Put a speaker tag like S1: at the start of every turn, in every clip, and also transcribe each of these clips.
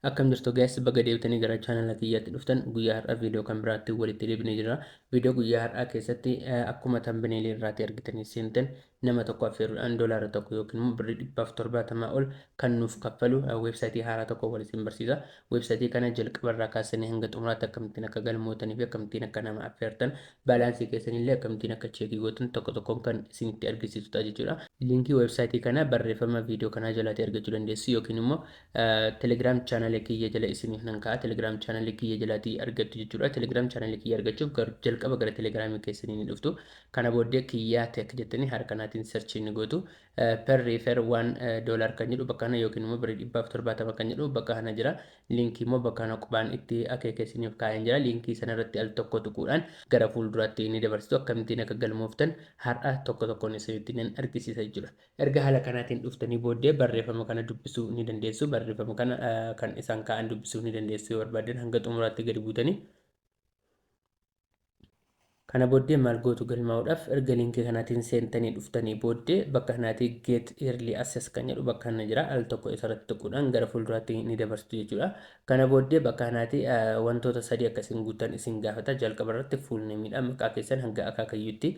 S1: Akkam jirtu guys, baga deebitanii gara chaanala kiyyaatti dhuftan. Guyyaa har'aa viidiyoo kan biraatti walitti deebinee jira. Viidiyoo guyyaa har'aa keessatti akkuma thumbnail irraatti argitanii seentan, nama tokko affeeruudhaan $1 yookiin immoo birrii 170 ol kan nuuf kaffalu weebsaayitii haaraa tokko wal isin barsiisa. Weebsaayitii kana jalqabarraa kaasanii hanga xumuraatti akkamittiin akka galmootanii fi akkamittiin akka nama affeertan, baalaansii keessanillee akkamittiin akka cheekii gootan tokko tokkoon kan isinitti argisiisu ta'a jechuudha. Liinkii weebsaayitii kana barreeffama viidiyoo kanaa jalaatti argachuu dandeessu, yookiin immoo Telegram chaanalii kiyya jala isiniif nan kaa'a. Telegram chaanalii kiyya jalaatii argattu jechuudha. Telegram chaanalii kiyya argachuuf jalqaba gara Telegramii keessanii ni dhuftu. Kana booddee Kiyyaa Tech jettanii harka kanaatiin search ni gootu. Per refer $1 kan jedhu bakka kana, yookiin immoo birrii 170 kan jedhu bakka kana jira. Liinkii immoo bakka kana qubaan itti akeeka isiniif kaa'een jira. Liinkii sana irratti al tokko tuquudhaan gara fuulduraatti ni dabarsitu. Akkamittiin akka galmooftan har'a tokko tokkoon isinitti nan argisiisa jechuudha. Erga haala kanaatiin dhuftanii booddee barreeffama kana dubbisuu ni dandeessu. Barreeffama kana kan isaan kaa'an dubbisuu ni dandeessu yoo barbaadan hanga xumuraatti gadi buutanii. Kana booddee maal gootu? Galmaa'uudhaaf erga liinkii kanaatiin seentanii dhuftanii booddee bakka kanaatii "Get early access" kan jedhu bakka kana jira. Al tokko isarratti tuquudhaan gara fuulduraatti ni dabarsitu jechuudha. Kana booddee bakka kanaatti wantoota sadii akka isin guuttan isin gaafata. Jalqaba irratti full name, maqaa keessan hanga akaakayyuutti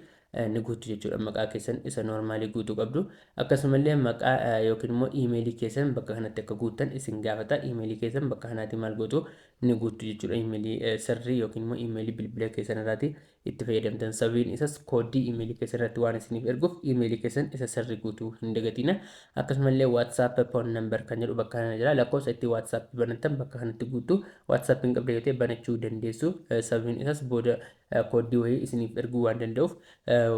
S1: ni guuttu jechuudha. Maqaa keessan isa noormaalii guutuu qabdu. Akkasumallee maqaa yookiin immoo iimeelii keessan bakka kanatti akka guuttan isin gaafata. Iimeelii keessan bakka kanaatti maal gootu? Ni guuttu jechuudha. Iimeelii sirrii yookiin immoo iimeelii bilbila keessan irraati itti fayyadamtan. Sababiin isas kooddii iimeelii keessan irratti waan isiniif erguuf iimeelii keessan isa sirrii guutuu hin dagatina. Akkasumallee WhatsApp phone number kan jedhu bakka kana jira. Lakkoofsa itti WhatsApp banattan bakka kanatti guuttu. WhatsApp hin qabda yoo ta'e banachuu dandeessu. Sababiin isas booda kooddii wayii isiniif erguu waan danda'uuf,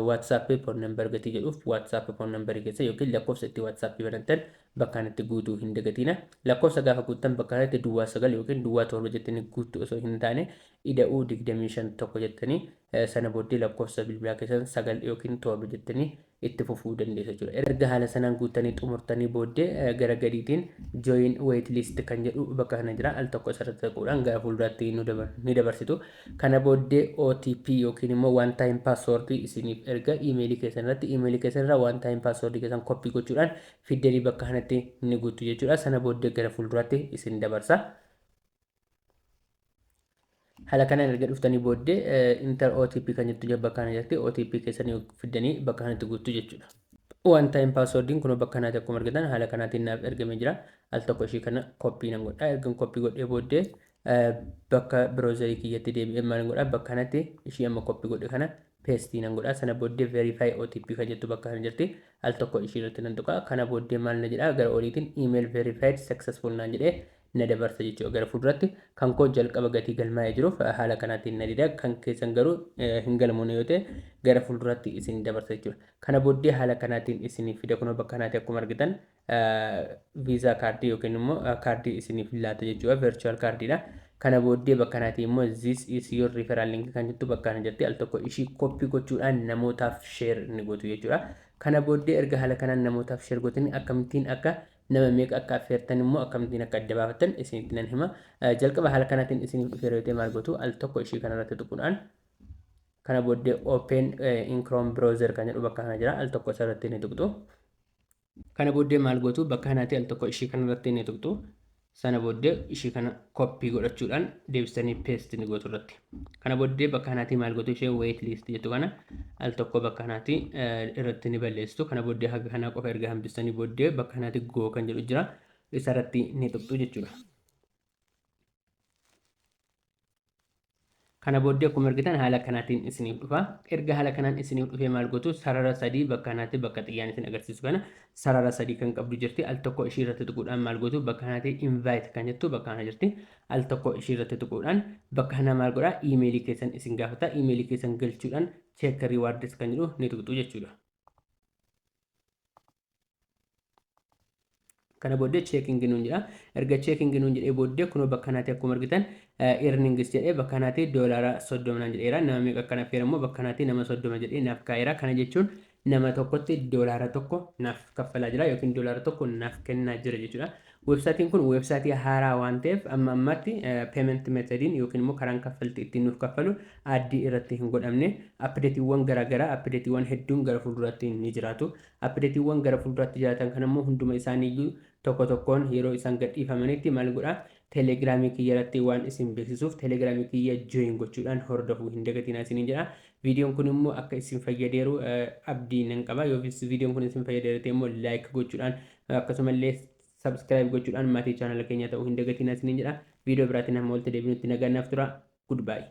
S1: WhatsApp phone number gatii jedhuuf WhatsApp phone number keessa yookiin lakkoofsa itti WhatsApp banattan bakka kanatti guutuu hin dagatina. Lakkoofsa gaafa guuttan bakka kanatti 09 yookiin 07 jettanii guuttu osoo hin taane, ida'uu 25 1 jettanii, sana booddee lakkoofsa bilbilaa keessan 9 yookiin 7 jettanii itti fufuu dandeessu jechuudha. Erga haala sanaan guuttanii xumurtanii booddee gara gadiitiin "Join wait list" kan jedhu bakka kana jira. Al tokko isarratti tuquudhaan gara fuulduraatti ni dabarsitu. Kana booddee OTP yookiin immoo one time password isiniif erga iimeelii keessan irratti. Iimeelii keessan irraa one time password keessan copy gochuudhaan fiddanii bakka kanatti ni guuttu jechuudha. Sana booddee gara fuulduraatti isin dabarsa. Haala kanaan erga dhuftanii booddee "Enter OTP" kan jettu bakka kana jirti. OTP keessanii fiddanii bakka kanatti guuttu jechuudha. One time passwordiin kun bakka kanaatti akkuma argitan haala kanaatiin naaf ergamee jira. Al tokko ishii kana copy nan godha. Erga copy godhee booddee bakka browserii kiyyatti deebi'ee maal godha? Bakka kanatti ishii amma copy godhe kana paste nan godha. Sana booddee "Verify OTP" kan jettu bakka kana jirti. Al tokko ishii irratti nan tuqa. Kana booddee maal na jedha? Gara oliitiin "Email verified successful" naan jedhee na dabarsa jechuudha. Gara fuulduratti kan koo jalqaba gatii galmaa'ee jiruuf haala kanaatiin na dida. Kan keessan garuu hin galmoone yoo ta'e gara fuulduratti isin dabarsa jechuudha. Kana booddee haala kanaatiin isiniif fida. Kunoo bakka kanaatti akkuma argitan Visa kaardii yookiin immoo kaardii isiniif laata jechuudha. Virtual kaardiidha. Kana booddee bakka kanaatti immoo "This is your referral link" kan jettu bakka kana jirti. Al tokko ishii copy gochuudhaan namootaaf share ni gootu jechuudha. Kana booddee erga haala kanaan namootaaf share gootanii, akkamittiin akka nama meeqa akka affeertan immoo akkamittiin akka adda baafattan isinitti nan hima. Jalqaba haala kanaatiin isiniif dhufeera yoo ta'e maal gootu? Al tokko ishii kanarratti tuquudhaan, kana booddee "Open in Chrome browser" kan jedhu bakka kana jira. Al tokko isarratti ni tuqxu. Kana booddee maal gootu? Bakka kanaatti al tokko ishii kanarratti ni tuqxu. Sana booddee ishii kana copy godhachuudhaan deebistanii paste ni gootu irratti. Kana booddee bakka kanaatti maal gootu? Ishee "Wait list" jettu kana al tokko bakka kanaatti irratti ni balleessitu. Kana booddee haga kanaa qofa erga hambistanii booddee bakka kanaatti "Go" kan jedhu jira. Isarratti ni tuqxu jechuudha. Kana booddee akkuma argitan haala kanaatiin isiniif dhufa. Erga haala kanaan isiniif dhufee maal gootu? Sarara sadii bakka kanaatti, bakka xiyyaan isin agarsiisu kana, sarara sadii kan qabdu jirti. Al tokko ishii irratti tuquudhaan maal gootu? Bakka kanaatti "Invite" kan jettu bakka kana jirti. Al tokko ishii irratti tuquudhaan bakka kana maal godhaa? Iimeelii keessan isin gaafata. Iimeelii keessan galchuudhaan "Check rewards" kan jedhu ni tuqxu jechuudha. Kana booddee "Checking" nuun jedha. Erga "Checking" nuun jedhee booddee kunoo bakka kanaatti akkuma argitan "Earnings" jedhee bakka kanaatti $30 naan jedheera. Nama meeqa akkana affeera immoo bakka kanaatti nama 30 jedhee naaf kaa'eera. Kana jechuun nama tokkotti $1 naaf kaffalaa jira yookiin $1 naaf kennaa jira jechuudha. Weebsaayitiin kun weebsaayitii haaraa waan ta'eef amma ammaatti payment methodiin yookiin immoo karaan kaffaltii ittiin nuuf kaffalu add irratti hin godhamne. Updateiiwwan garaagaraa, updateiiwwan hedduun gara fuulduraatti ni jiraatu. Updateiiwwan gara fuulduraatti jiraatan kan immoo hunduma isaaniiyyuu tokko tokkoon yeroo isaan gadhiifamanitti maal godhaa? Telegramii kiyya irratti waan isin beeksisuuf Telegramii kiyya join gochuudhaan hordofuu hin dagatinaa isiniin jedha. Viidiyoon kun immoo akka isin fayyadeeru abdii nan qaba. Yoo viidiyoon kun isin fayyadeeru ta'e immoo like gochuudhaan, akkasumallee subscribe gochuudhaan maatii chaanala keenyaa ta'uu hin dagatinaa isiniin jedha. Viidiyoo biraatiin hamma walitti deebinutti nagaan naaf tura. Goodbye.